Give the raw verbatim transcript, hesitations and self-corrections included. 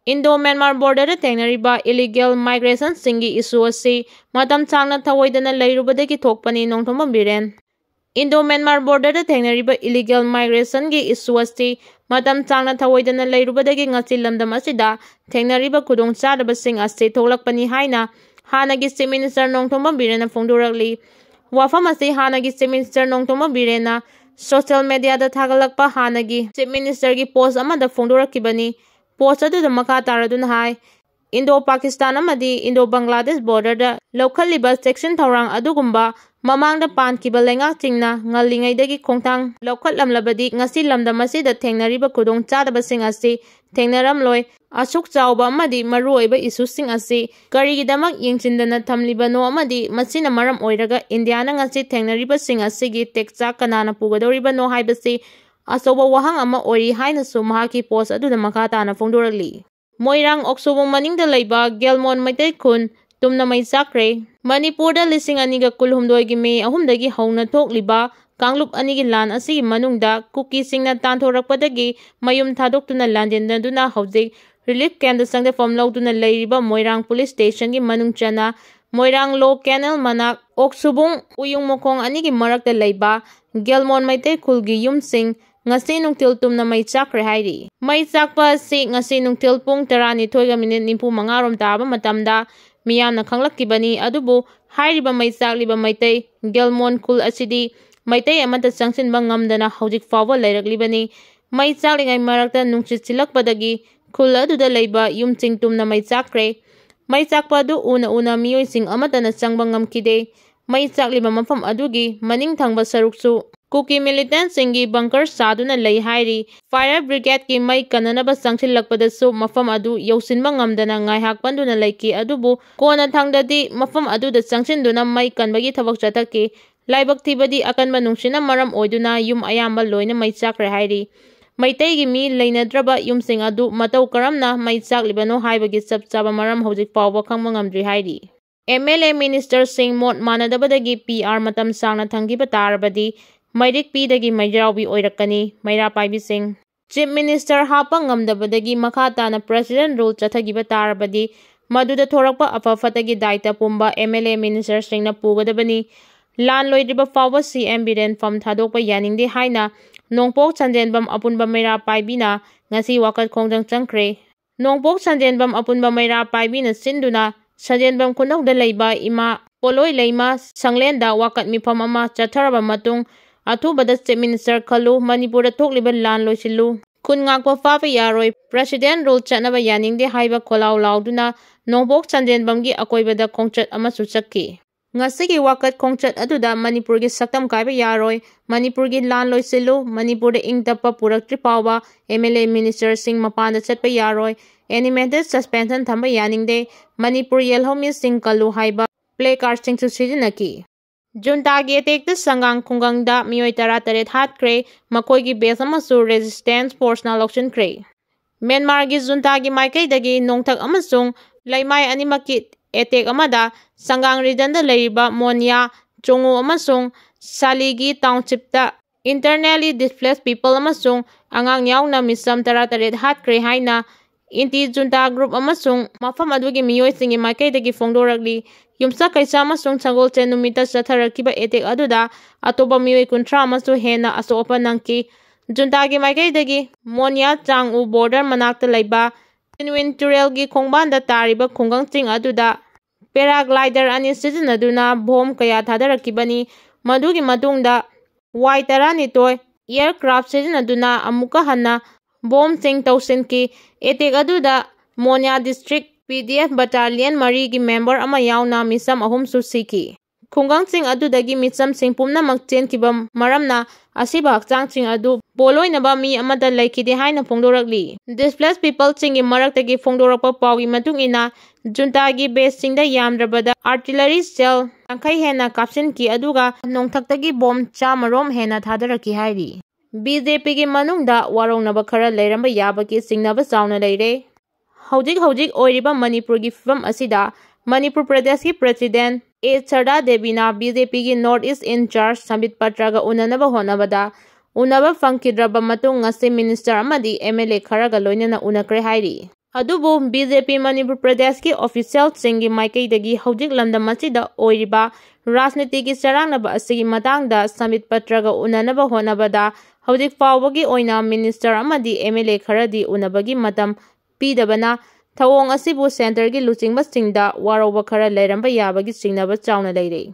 Indo-Myanmar border ꯗ ꯊꯦꯡꯅꯔꯤꯕ illegal migration ꯁꯤꯡꯒꯤ issue ꯑꯁꯤ ꯃꯇꯝ ꯁꯥꯡꯅ ꯊꯧꯑꯣꯏꯗꯅ ꯂꯩꯔꯨꯕꯗꯒꯤ ꯊꯣꯛꯄꯅꯤ, ꯅꯣꯡꯊꯣꯝꯕꯝ ꯕꯤꯔꯦꯟ꯫ Indo-Myanmar border ꯗ ꯊꯦꯡꯅꯔꯤꯕ illegal migration ꯒꯤ issue ꯑꯁꯤ ꯃꯇꯝ ꯁꯥꯡꯅ ꯊꯧꯑꯣꯏꯗꯅ ꯂꯩꯔꯨꯕꯗꯒꯤ ꯉꯁꯤ ꯂꯝꯗꯝ ꯑꯁꯤꯗ ꯊꯦꯡꯅꯔꯤꯕ ꯈꯨꯗꯣꯡꯆꯥꯗꯕꯁꯤꯡ ꯑꯁꯤ ꯊꯣꯛꯂꯛꯄꯅꯤ ꯍꯥꯏꯅ ꯍꯥꯟꯅꯒꯤ Chief Minister ꯅꯣꯡꯊꯣꯝꯕꯝ ꯕꯤꯔꯦꯟꯅ ꯐꯣꯡꯗꯣꯔꯛꯂꯤ꯫ ꯋꯥꯐꯝ ꯑꯁꯤ ꯍꯥꯟꯅꯒꯤ Chief Minister Nongthombam ꯕꯤꯔꯦꯟꯅ social media ꯗ ꯊꯥꯒꯠꯂꯛꯄ ꯍꯥꯟꯅꯒꯤ Chief Minister ꯒꯤ post ꯑꯃꯗ ꯐꯣꯡꯗꯣꯔꯛꯈꯤꯕꯅꯤ꯫ Post ꯑꯗꯨꯗ ꯃꯈꯥ ꯇꯥꯔꯗꯨꯅ ꯍꯥꯏ, Indo-Pakistan ꯑꯃꯗꯤ Indo-Bangladesh border ꯗ ꯂꯧꯈꯠꯂꯤꯕ ꯆꯦꯛꯁꯤꯟ ꯊꯧꯔꯥꯡ ꯑꯗꯨꯒꯨꯝꯕ ꯃꯃꯥꯡꯗ ꯄꯥꯟꯈꯤꯕ ꯂꯩꯉꯥꯛꯁꯤꯡꯅ ꯉꯜꯂꯤꯉꯩꯗꯒꯤ ꯈꯣꯡꯊꯥꯡ ꯂꯧꯈꯠꯂꯝꯂꯕꯗꯤ ꯉꯁꯤ ꯂꯝꯗꯝ ꯑꯁꯤꯗ ꯊꯦꯡꯅꯔꯤꯕ ꯈꯨꯗꯣꯡꯆꯥꯗꯕꯁꯤꯡ ꯑꯁꯤ ꯊꯦꯡꯅꯔꯝꯂꯣꯏ꯫ ꯑꯁꯨꯛ ꯆꯥꯎꯕ ꯑꯃꯗꯤ ꯃꯔꯨꯑꯣꯏꯕ issue ꯁꯤꯡ ꯑꯁꯤ ꯀꯔꯤꯒꯤꯗꯃꯛ ꯌꯦꯡꯁꯤꯟꯗꯅ ꯊꯝꯂꯤꯕꯅꯣ ꯑꯃꯗꯤ ꯃꯁꯤꯅ ꯃꯔꯝ ꯑꯣꯏꯔꯒ ꯏꯟꯗꯤꯌꯥꯅ ꯉꯁꯤ ꯊꯦꯡꯅꯔꯤꯕꯁꯤꯡ ꯑꯁꯤꯒꯤ ꯇꯦꯛꯆꯥꯛ ꯀꯅꯥꯅ ꯄꯨꯒꯗꯧꯔꯤꯕꯅꯣ ꯍꯥꯏꯕꯁꯤ ꯑꯆꯧꯕ ꯋꯥꯍꯪ ꯑꯃ ꯑꯣꯏꯔꯤ ꯍꯥꯏꯅꯁꯨ ꯃꯍꯥꯛꯀꯤ post ꯑꯗꯨꯗ ꯃꯈꯥ ꯇꯥꯅ ꯐꯣꯡꯗꯣꯔꯛꯂꯤ꯫ ꯃꯣꯏꯔꯥꯡ ꯑꯣꯛꯁꯣꯕꯣꯡ ꯃꯅꯤꯡꯗ ꯂꯩꯕ ꯒꯦꯜꯃꯣꯟ ꯃꯩꯇꯩ ꯈꯨꯟ ꯇꯨꯝꯅ ꯃꯩ ꯆꯥꯛꯈ꯭ꯔꯦ꯫ ꯃꯅꯤꯄꯨꯔꯗ ꯂꯤꯁꯤꯡ ꯑꯅꯤꯒ ꯀꯨꯟꯍꯨꯝꯗꯣꯏꯒꯤ May ꯑꯍꯨꯝꯗꯒꯤ ꯍꯧꯅ ꯊꯣꯛꯂꯤꯕ ꯀꯥꯡꯂꯨꯞ ꯑꯅꯤꯒꯤ ꯂꯥꯟ ꯑꯁꯤꯒꯤ ꯃꯅꯨꯡꯗ ꯀꯨꯀꯤꯁꯤꯡꯅ ꯇꯥꯟꯊꯣꯔꯛꯄꯗꯒꯤ ꯃꯌꯨꯝ ꯊꯥꯗꯣꯛꯇꯨꯅ ꯂꯥꯟꯖꯦꯟꯅꯗꯨꯅ ꯍꯧꯖꯤꯛ relief camp ꯇ ꯆꯪꯖꯐꯝ ꯂꯧꯗꯨꯅ ꯂꯩꯔꯤꯕ ꯃꯣꯏꯔꯥꯡ police station ꯒꯤ ꯃꯅꯨꯡ ꯆꯟꯅ ꯃꯣꯏꯔꯥꯡ law canal ꯃꯅꯥꯛ ꯑꯣꯛꯁꯨꯕꯨꯡ ꯎꯌꯨꯡ ꯃꯈꯣꯡ ꯑꯅꯤꯒꯤ ꯃꯔꯛꯇ ꯂꯩꯕ ꯒꯦꯜꯃꯣꯟ ꯃꯩꯇꯩ ꯈꯨꯜꯒꯤ ꯌꯨꯝꯁꯤꯡ ꯉꯁꯤ ꯅꯨꯡꯊꯤꯜ ꯇꯨꯝꯅ ꯃꯩ ꯆꯥꯛꯈ꯭ꯔꯦ ꯍꯥꯏꯔꯤ꯫ ꯃꯩ ꯆꯥꯛꯄ ꯑꯁꯤ ꯉꯁꯤ ꯅꯨꯡꯊꯤꯜ ꯄꯨꯡ ꯇꯔꯥꯅꯤꯊꯣꯏꯒ minute ꯅꯤꯐꯨ ꯃꯉꯥ ꯔꯣꯝ ꯇꯥꯕ ꯃꯇꯝꯗ ꯃꯤꯌꯥꯝꯅ ꯈꯪꯂꯛꯈꯤꯕꯅꯤ꯫ ꯑꯗꯨꯕꯨ ꯍꯥꯏꯔꯤꯕ ꯃꯩ ꯆꯥꯛꯂꯤꯕ ꯃꯩꯇꯩ ꯒꯦꯜꯃꯣꯟ ꯈꯨꯜ ꯑꯁꯤꯗꯤ ꯃꯩꯇꯩ ꯑꯃꯠꯇ ꯆꯪꯁꯤꯟꯕ ꯉꯝꯗꯅ ꯍꯧꯖꯤꯛ ꯐꯥꯎꯕ ꯂꯩꯔꯛꯂꯤꯕꯅꯤ꯫ ꯃꯩ ꯆꯥꯛꯂꯤꯉꯩ ꯃꯔꯛꯇ ꯅꯨꯡꯁꯤꯠ ꯁꯤꯜꯂꯛꯄꯗꯒꯤ ꯈꯨꯜ ꯑꯗꯨꯗ ꯂꯩꯕ ꯌꯨꯝꯁꯤꯡ ꯇꯨꯝꯅ ꯃꯩ ꯆꯥꯛꯈ꯭ꯔꯦ꯫ ꯃꯩ ꯆꯥꯛꯄ ꯑꯗꯨ ꯎꯅ ꯎꯅ ꯃꯤꯑꯣꯏꯁꯤꯡ ꯑꯃꯠꯇꯅ ꯆꯪꯕ ꯉꯝꯈꯤꯗꯦ꯫ ꯃꯩ ꯆꯥꯛꯂꯤꯕ ꯃꯐꯝ ꯑꯗꯨꯒꯤ ꯃꯅꯤꯡ ꯊꯪꯕ ꯁꯔꯨꯛꯁꯨ ꯀꯨꯀꯤ militant ꯁꯤꯡꯒꯤ bunker ꯁꯥꯗꯨꯅ ꯂꯩ ꯍꯥꯏꯔꯤ꯫ Fire brigade ꯀꯤ ꯃꯩ ꯀꯟꯅꯅꯕ ꯆꯪꯁꯤꯜꯂꯛꯄꯗꯁꯨ ꯃꯐꯝ ꯑꯗꯨ ꯌꯧꯁꯤꯟꯕ ꯉꯝꯗꯅ ꯉꯥꯏꯍꯥꯛ ꯄꯟꯗꯨꯅ ꯂꯩꯈꯤ꯫ ꯑꯗꯨꯕꯨ ꯀꯣꯟꯅ ꯊꯪꯗꯗꯤ ꯃꯐꯝ ꯑꯗꯨꯗ ꯆꯪꯁꯤꯟꯗꯨꯅ ꯃꯩ ꯀꯟꯕꯒꯤ ꯊꯕꯛ ꯆꯠꯊꯈꯤ꯫ ꯂꯥꯏꯕꯛ ꯊꯤꯕꯗꯤ ꯑꯀꯟꯕ ꯅꯨꯡꯁꯤꯠꯅ ꯃꯔꯝ ꯑꯣꯏꯗꯨꯅ ꯌꯨꯝ ꯑꯌꯥꯝꯕ ꯂꯣꯏꯅ ꯃꯩ ꯆꯥꯛꯈ꯭ꯔꯦ ꯍꯥꯏꯔꯤ꯫ ꯃꯩꯇꯩꯒꯤ ꯃꯤ ꯂꯩꯅꯗ꯭ꯔꯕ ꯌꯨꯝꯁꯤꯡ ꯑꯗꯨ ꯃꯇꯧ ꯀꯔꯝꯅ ꯃꯩ ꯆꯥꯛꯂꯤꯕꯅꯣ ꯍꯥꯏꯕꯒꯤ ꯆꯞ ꯆꯥꯕ ꯃꯔꯝ ꯍꯧꯖꯤꯛ ꯐꯥꯎꯕ ꯈꯪꯕ ꯉꯝꯗ꯭ꯔꯤ ꯍꯥꯏꯔꯤ꯫ M L A minister ꯁꯤꯡ ꯃꯣꯠ ꯃꯥꯟꯅꯗꯕꯗꯒꯤ P R ꯃꯇꯝ ꯁꯥꯡꯅ ꯊꯝꯈꯤꯕ ꯇꯥꯔꯕꯗꯤ ꯃꯩꯔꯤꯛ ꯄꯤꯗꯒꯤ ꯃꯩꯖꯥꯎꯕꯤ ꯑꯣꯏꯔꯛꯀꯅꯤ꯫ ꯃꯩꯔꯥ ꯄꯥꯏꯕꯤꯁꯤꯡ꯫ Chief Minister ꯍꯥꯞꯄ ꯉꯝꯗꯕꯗꯒꯤ ꯃꯈꯥ ꯇꯥꯅ President Rule ꯆꯠꯊꯈꯤꯕ ꯇꯥꯔꯕꯗꯤ, ꯃꯗꯨꯗ ꯊꯣꯔꯛꯄ ꯑꯐ ꯐꯠꯇꯒꯤ ꯗꯥꯏꯇ ꯄꯨꯝꯕ M L A ministerꯁꯤꯡꯅ ꯄꯨꯒꯗꯕꯅꯤ꯫ ꯂꯥꯟ ꯂꯣꯏꯗ꯭ꯔꯤꯕ ꯐꯥꯎꯕ C M ꯕꯤꯔꯦꯟ ꯐꯝ ꯊꯥꯗꯣꯛꯄ ꯌꯥꯅꯤꯡꯗꯦ ꯍꯥꯏꯅ ꯅꯣꯡꯄꯣꯛ ꯁꯟꯖꯦꯟꯕꯝ ꯑꯄꯨꯟꯕ ꯃꯩꯔꯥ ꯄꯥꯏꯕꯤꯅ ꯉꯁꯤ ꯋꯥꯀꯠ ꯈꯣꯡꯖꯪ ꯆꯪꯈ꯭ꯔꯦ꯫ ꯅꯣꯡꯄꯣꯛ ꯁꯟꯖꯦꯟꯕꯝ ꯑꯄꯨꯟꯕ ꯃꯩꯔꯥ ꯄꯥꯏꯕꯤꯅ ꯁꯤꯟꯗꯨꯅ ꯁꯟꯖꯦꯟꯕꯝ ꯈꯨꯅꯧꯗ ꯂꯩꯕ ꯏꯃꯥ ꯄꯣꯂꯣꯏ ꯂꯩꯃ ꯁꯪꯂꯦꯟꯗ ꯋꯥꯀꯠ ꯃꯤꯐꯝ ꯑꯃ ꯆꯠꯊꯔꯕ ꯃꯇꯨꯡ, ꯑꯊꯨꯕꯗ Chief Minister ꯈꯜꯂꯨ, ꯃꯅꯤꯄꯨꯔꯗ ꯊꯣꯛꯂꯤꯕ ꯂꯥꯟ ꯂꯣꯏꯁꯤꯜꯂꯨ, ꯈꯨꯟ ꯉꯥꯛꯄ ꯐꯥꯕ ꯌꯥꯔꯣꯏ, President Rule ꯆꯠꯅꯕ ꯌꯥꯅꯤꯡꯗꯦ ꯍꯥꯏꯕ ꯈꯣꯜꯂꯥꯎ ꯂꯥꯎꯗꯨꯅ ꯅꯣꯡꯄꯣꯛ ꯁꯟꯖꯦꯟꯕꯝꯒꯤ ꯑꯀꯣꯏꯕꯗ ꯈꯣꯡꯆꯠ ꯑꯃꯁꯨ ꯆꯠꯈꯤ꯫ ꯉꯁꯤꯒꯤ ꯋꯥꯀꯠ ꯈꯣꯡꯆꯠ ꯑꯗꯨꯗ ꯃꯅꯤꯄꯨꯔꯒꯤ ꯁꯛꯇꯝ ꯀꯥꯏꯕ ꯌꯥꯔꯣꯏ, ꯃꯅꯤꯄꯨꯔꯒꯤ ꯂꯥꯟ ꯂꯣꯏꯁꯤꯜꯂꯨ, ꯃꯅꯤꯄꯨꯔꯗ ꯏꯪ ꯇꯞꯄ ꯄꯨꯔꯛꯇ꯭ꯔꯤ ꯐꯥꯎꯕ M L A ministerꯁꯤꯡ ꯃꯄꯥꯟꯗ ꯆꯠꯄ ꯌꯥꯔꯣꯏ, animated suspension ꯊꯝꯕ ꯌꯥꯅꯤꯡꯗꯦ, ꯃꯅꯤꯄꯨꯔ ꯌꯦꯜꯍꯧꯃꯤꯁꯤꯡ ꯀꯜꯂꯨ ꯍꯥꯏꯕ placardꯁꯤꯡꯁꯨ ꯁꯤꯖꯤꯟꯅꯈꯤ꯫ Juntaꯒꯤ attackꯇ ꯁꯪꯒꯥꯡ ꯈꯨꯡꯒꯪꯗ ꯃꯤꯑꯣꯏ ꯇꯔꯥꯇꯔꯦꯠ ꯍꯥꯠꯈ꯭ꯔꯦ, ꯃꯈꯣꯏꯒꯤ base ꯑꯃꯁꯨ resistance forceꯅ ꯂꯧꯁꯤꯟꯈ꯭ꯔꯦ꯫ ꯃ꯭ꯌꯥꯟꯃꯥꯔꯒꯤ Juntaꯒꯤ ꯃꯥꯏꯀꯩꯗꯒꯤ ꯅꯣꯡꯊꯛ ꯑꯃꯁꯨꯡ ꯂꯩꯃꯥꯏ ꯑꯅꯤꯃꯛꯀꯤ attack ꯑꯃꯗ ꯁꯪꯒꯥꯡ regionꯗ ꯂꯩꯔꯤꯕ ꯃꯣꯟꯌꯥ, ꯆꯣꯉꯨ ꯑꯃꯁꯨꯡ ꯁꯥꯂꯤꯒꯤ townshipꯇ internally displaced people ꯑꯃꯁꯨꯡ ꯑꯉꯥꯡ ꯌꯥꯎꯅ ꯃꯤꯆꯝ ꯇꯔꯥꯇꯔꯦꯠ ꯍꯥꯠꯈ꯭ꯔꯦ ꯍꯥꯏꯅ anti-junta group ꯑꯃꯁꯨꯡ ꯃꯐꯝ ꯑꯗꯨꯒꯤ ꯃꯤꯑꯣꯏꯁꯤꯡꯒꯤ ꯃꯥꯏꯀꯩꯗꯒꯤ ꯐꯣꯡꯗꯣꯔꯛꯂꯤ꯫ ꯌꯨꯝꯁꯀꯩꯁ ꯑꯃꯁꯨꯡ ꯁꯒꯣꯜꯁꯦꯟ ꯅꯨꯃꯤꯠꯇ ꯆꯠꯊꯔꯛꯈꯤꯕ attack ꯑꯗꯨꯗ ꯑꯇꯣꯞꯄ ꯃꯤꯑꯣꯏ ꯀꯨꯟꯊ꯭ꯔꯥ ꯑꯃꯁꯨ ꯍꯦꯟꯅ ꯑꯁꯣꯛ ꯑꯄꯟ ꯅꯪꯈꯤ꯫ Juntaꯒꯤ ꯃꯥꯏꯀꯩꯗꯒꯤ ꯃꯣꯟꯌꯥ ꯆꯥꯡꯎ border ꯃꯅꯥꯛꯇ ꯂꯩꯕ ꯆꯤꯟꯋꯤꯟ ꯇꯨꯔꯦꯜꯒꯤ ꯈꯣꯡꯕꯥꯟꯗ ꯇꯥꯔꯤꯕ ꯈꯨꯡꯒꯪꯁꯤꯡ ꯑꯗꯨꯗ paraglider ꯑꯅꯤ ꯁꯤꯖꯤꯟꯅꯗꯨꯅ bomb ꯀꯌꯥ ꯊꯥꯗꯔꯛꯈꯤꯕꯅꯤ꯫ ꯃꯗꯨꯒꯤ ꯃꯇꯨꯡꯗ Y ꯇꯔꯥꯅꯤꯊꯣꯏ aircraft ꯁꯤꯖꯤꯟꯅꯗꯨꯅ ꯑꯃꯨꯛꯀ ꯍꯟꯅ bombꯁꯤꯡ ꯇꯧꯁꯤꯟꯈꯤ꯫ Attack ꯑꯗꯨꯗ ꯃꯣꯟꯌꯥ district P D F battalion ꯃꯔꯤꯒꯤ member ꯑꯃ ꯌꯥꯎꯅ ꯃꯤꯆꯝ ꯑꯍꯨꯝꯁꯨ ꯁꯤꯈꯤ꯫ ꯈꯨꯡꯒꯪꯁꯤꯡ ꯑꯗꯨꯗꯒꯤ ꯃꯤꯆꯝꯁꯤꯡ ꯄꯨꯝꯅꯃꯛ ꯆꯦꯟꯈꯤꯕ ꯃꯔꯝꯅ ꯑꯁꯤꯕ ꯍꯛꯆꯥꯡꯁꯤꯡ ꯑꯗꯨ ꯄꯣꯂꯣꯏꯅꯕ ꯃꯤ ꯑꯃꯠꯇ ꯂꯩꯈꯤꯗꯦ ꯍꯥꯏꯅ ꯐꯣꯡꯗꯣꯔꯛꯂꯤ꯫ Displaced peopleꯁꯤꯡꯒꯤ ꯃꯔꯛꯇꯒꯤ ꯐꯣꯡꯗꯣꯔꯛꯄ ꯄꯥꯎꯒꯤ ꯃꯇꯨꯡ ꯏꯟꯅ, Juntaꯒꯤ baseꯁꯤꯡꯗ ꯌꯥꯝꯗ꯭ꯔꯕꯗ artillery shell ꯌꯥꯡꯈꯩ ꯍꯦꯟꯅ ꯀꯥꯞꯁꯤꯟꯈꯤ, ꯑꯗꯨꯒ ꯅꯣꯡꯊꯛꯇꯒꯤ bomb ꯆꯥꯝꯃꯔꯣꯝ ꯍꯦꯟꯅ ꯊꯥꯗꯔꯛꯈꯤ ꯍꯥꯏꯔꯤ꯫ BJPꯒꯤ ꯃꯅꯨꯡꯗ ꯋꯥꯔꯧꯅꯕ ꯈꯔ ꯂꯩꯔꯝꯕ ꯌꯥꯕꯒꯤ ꯆꯤꯡꯅꯕ ꯆꯥꯎꯅ ꯂꯩꯔꯦ꯫ ꯍꯧꯖꯤꯛ ꯍꯧꯖꯤꯛ ꯑꯣꯏꯔꯤꯕ ꯃꯅꯤꯄꯨꯔꯒꯤ ꯐꯤꯕꯝ ꯑꯁꯤꯗ ꯃꯅꯤꯄꯨꯔ ꯄ꯭ꯔꯗꯦꯁꯀꯤ President A ꯁꯔꯗꯥ ꯗꯦꯕꯤꯅ BJPꯒꯤ North East in charge ꯁꯝꯕꯤꯠ ꯄꯇ꯭ꯔꯒ ꯎꯅꯅꯕ ꯍꯣꯠꯅꯕꯗ ꯎꯅꯕ ꯐꯪꯈꯤꯗ꯭ꯔꯕ ꯃꯇꯨꯡ ꯉꯁꯤ ꯃꯤꯅꯤꯁꯇꯔ ꯑꯃꯗꯤ ꯑꯦꯝ ꯑꯦꯜ ꯑꯦ ꯈꯔꯒ ꯂꯣꯏꯅꯅ ꯎꯅꯈ꯭ꯔꯦ ꯍꯥꯏꯔꯤ꯫ ꯑꯗꯨꯕꯨ ꯕꯤ ꯖꯦ ꯄꯤ ꯃꯅꯤꯄꯨꯔ ꯄ꯭ꯔꯗꯦꯁꯀꯤ ꯑꯣꯐꯤꯁꯤꯌꯦꯜꯁꯤꯡꯒꯤ ꯃꯥꯏꯀꯩꯗꯒꯤ ꯍꯧꯖꯤꯛ ꯂꯝꯗꯝ ꯑꯁꯤꯗ ꯑꯣꯏꯔꯤꯕ ꯔꯥꯖꯅꯤꯇꯤꯒꯤ ꯆꯔꯥꯡꯅꯕ ꯑꯁꯤꯒꯤ ꯃꯇꯥꯡꯗ ꯁꯃꯤꯠ ꯄꯇ꯭ꯔꯒ ꯎꯅꯅꯕ ꯍꯣꯠꯅꯕꯗ ꯍꯧꯖꯤꯛ ꯐꯥꯎꯕꯒꯤ ꯑꯣꯏꯅ ꯃꯤꯅꯤꯁꯇꯔ ꯑꯃꯗꯤ ꯑꯦꯝ ꯑꯦꯜ ꯑꯦ ꯈꯔꯗꯤ ꯎꯅꯕꯒꯤ ꯃꯇꯝ ꯄꯤꯗꯕꯅ ꯊꯧꯑꯣꯡ ꯑꯁꯤꯕꯨ ꯁꯦꯟꯇꯔꯒꯤ ꯂꯨꯆꯤꯡꯕꯁꯤꯡꯗ ꯋꯥꯔꯧꯕ ꯈꯔ ꯂꯩꯔꯝꯕ ꯌꯥꯕꯒꯤ ꯆꯤꯡꯅꯕ ꯆꯥꯎꯅ ꯂꯩꯔꯦ꯫